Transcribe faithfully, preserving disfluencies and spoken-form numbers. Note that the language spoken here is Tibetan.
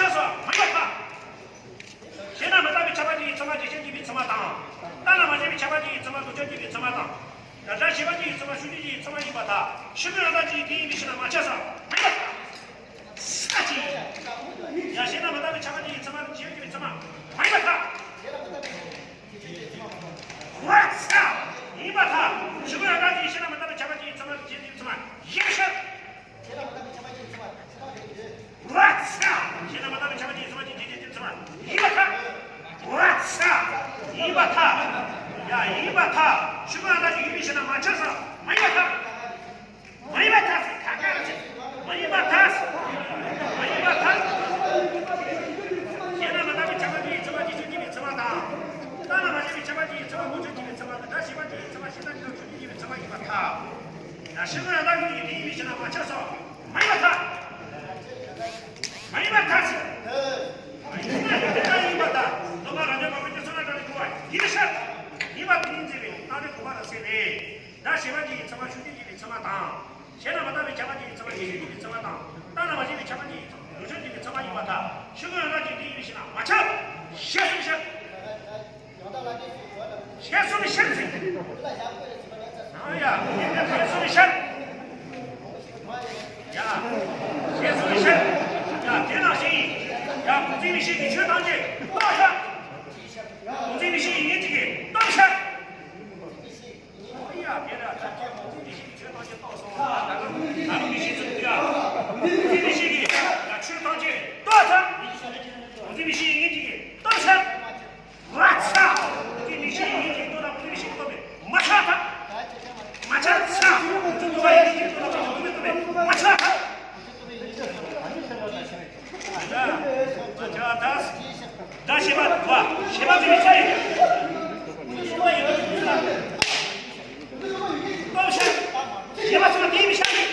ཆགས་སོ། མ་ཡིན་པར་ཐལ། ཞེ་ན་མི་རྟག་པའི་ཁྱབ་པ་གཅིག་གི་ཚད་མ་རྗེས་ཤུལ་གྱི་བའི་ཚད་མ་དང་། རྟག་ན་མ་བྱས་པའི་ཁྱབ་པ་གཅིག་གི་ཚད་མ་ལྡོག་ཁྱབ་གཅིག་གི་ཚད་མ་དང་། སྒྲ་ཞེས་པ་གཅིག་གི་ཚད་མ་ཤུགས་ཀྱི་གཅིག་གི་ཚད་མ་ཡིན་པར་ཐལ། ཕྱི་རོལ་ཡང་དག་གཅིག་ཡིན་དེ་ཡིན་པའི་ཕྱིར་ན་མ་ཁྱབ་སོ། མ་ཡིན་པར་ཐལ། ས་གཅིག་ཡ། ཞེ་ན་མི་རྟག་པའི་ཁྱབ་པ་གཅིག་གི་ཚད་མ་རྗེས་ཤུལ་གྱི་བའི་ཚད་མ། མ་ཡིན་པར་ཐལ། བ་ཚ། ཡིན་པར་ཐལ། ཕྱི་རོལ་ཡང་དག་གཅིག་ཞེ་ན་མི་རྟག་པའི་ཁྱབ་པ་གཅིག་གི་ཚད་མ་རྗེས་ཤུལ་གྱི་ཚད་མ་ཡིན་ཕྱིར། བ་ཚ། ཞེ་ན་མི་རྟག་པའི་ཁྱབ་པ་གཅིག་གི་ཚད་མ་རྗེས་ཤུལ་གྱི་ཚད་མ་ཡིན་པར་ཐལ། བ་ཚ། ཡིན་པར་ཐལ། ཡ། ཡིན་པར་ཐལ། ཕྱི་རོལ་ཡང་དག་གཅིག་ཡིན་པའི་ཕྱིར་ན་མ་ཁྱབ་སོ། མ་ཡིན་པར་ཐལ། མ་ཡིན་པར་ཐལ་ཟེར། ད་ག་རེ་ཟེར། མ་ཡིན་པར་ཐལ། མ་ཡིན་པར་ཐལ། ཞེ་ན་མི་རྟག་པའི་ཁྱབ་པ་གཅིག་གི་ཚད་མ་རྗེས་ཤུལ་གྱི་བའི་ཚད་མ་དང་། རྟག་ན་མ་བྱས་པའི་ཁྱབ་པ་གཅིག་གི་ཚད་མ་ལྡོག་ཁྱབ་གཅིག་གི་ཚད་མ་དང་། སྒྲ་ཞེས་པ་གཅིག་གི་ཚད་མ་ཤེས་རྟོགས་ཀྱི་ཤུགས་གཅིག་གི་བའི་ཚད་མ་ཡིན་པར་ཐལ། ཡ། ཕྱི་རོལ་ཡང་དག་གཅིག་ཡིན་དེ་ཡིན་པའི་ཕྱིར་ན་མ་ཁྱབ་སོ། མ་ཡིན་པར་ཐལ། མ་ཡིན་པར་ཐལ་ཟེར། མ་ཡིན་པར་ཐལ། མདོ་སྔགས་རབ་འབྱམས་པ་པོའི་གསུང་ན་སྒྲ་ནི་དགོས་པ་ཡིན་ཕྱིར། ཡིན་པར་ཐལ་ཟེར་བའི་རྟགས་འགྲེལ་དགོས་པ་རེད་ཟེར་ནས། སྒྲ་ཞེས་པ་གཅིག་གི་ཚད་མ་ཤུགས་གཅིག་གི་བའི་ཚད་མ་དང་། ཞེ་ན་མི་རྟག་པའི་ཁྱབ་པ་གཅིག་གི་ཚད་མ་རྗེས་ཤུལ་གྱི་བའི་ཚད་མ་དང་། རྟག་ན་མ་བྱས་པའི་ཁྱབ་པ་གཅིག་གི་ཚད་མ་ལྡོག་ཁྱབ་གཅིག་གི་ཚད་མ་ཡིན་པར་ཐལ། ཕྱི་རོལ་ཡང་དག་གཅིག་དེ་ཡིན་པའི་ཕྱིར་ན་མ་ཁྱབ། ཞེས་གསུངས་ཕྱིར། ཡང་དག་ལ་ཞེས་གསུངས་ཕྱིར་ཟེར། ཨ་ཡ། ཞེས་གསུངས་ཕྱིར། ཡ། ཞེས་གསུངས་ཕྱིར། ཡ། དེ་ནང་བཞིན་ཡིན། ཡ། གོང་ཚིག་མིག་ཤེས་ཀྱིས་ཆོས་ཐམས་ཅད་རྟོགས་ཤིང་། གོང་ཚིག་མིག་ཤེས་ཡིན་གཅིག་གིས་རྟོགས་ཤིང་། ཨ་ཡ། དེ་ལ་ཐམས་ཅད་གོང་ཚིག་མིག་ཤེས་ཀྱིས་ཆོས་ཐམས་ཅད་རྟོགས་སོང་། ད་ལྟ་ད་ལྟ་མིག་ཤེས་ཚུལ་དུ་ཡ། གོང་ཚིག་མིག་ཤེས་ཀྱིས་ཡ་ཆོས་ཐམས་ཅད་རྟོགས་ཤིང་། གོང་ཚིག་མིག་ཤེས་ཡིན་གཅིག་གིས་རྟོགས་ཤིང་། བ་ཚ། དེ་མིག་ཤེས་ཡིན་གྱི་ལྟོས་དང་། དེ་མིག་ཤེས་ཀྱིས་རྟོགས་པས་མ་ཆགས་ཐལ། མ་ཆགས་ཐལ། དེ་ལྟོས་པ་ཡིན་གྱི་ལྟོས་དང་། དེ་ལྟོས་པས་མ་ཆགས་ཐལ། མ་ཆགས་ཐལ། སྒྲ་ཞེས་པ་བ། ཞེས་པ་དེ་མི་ཆགས་ཡིན། ལྟོས་པ་ཡིན་གྱི་ལྟོས་དང་། ལྟོས་ཤིང་། ཞེས་པ་ཚང་མ་དེ་མི་ཆགས་ཡིན།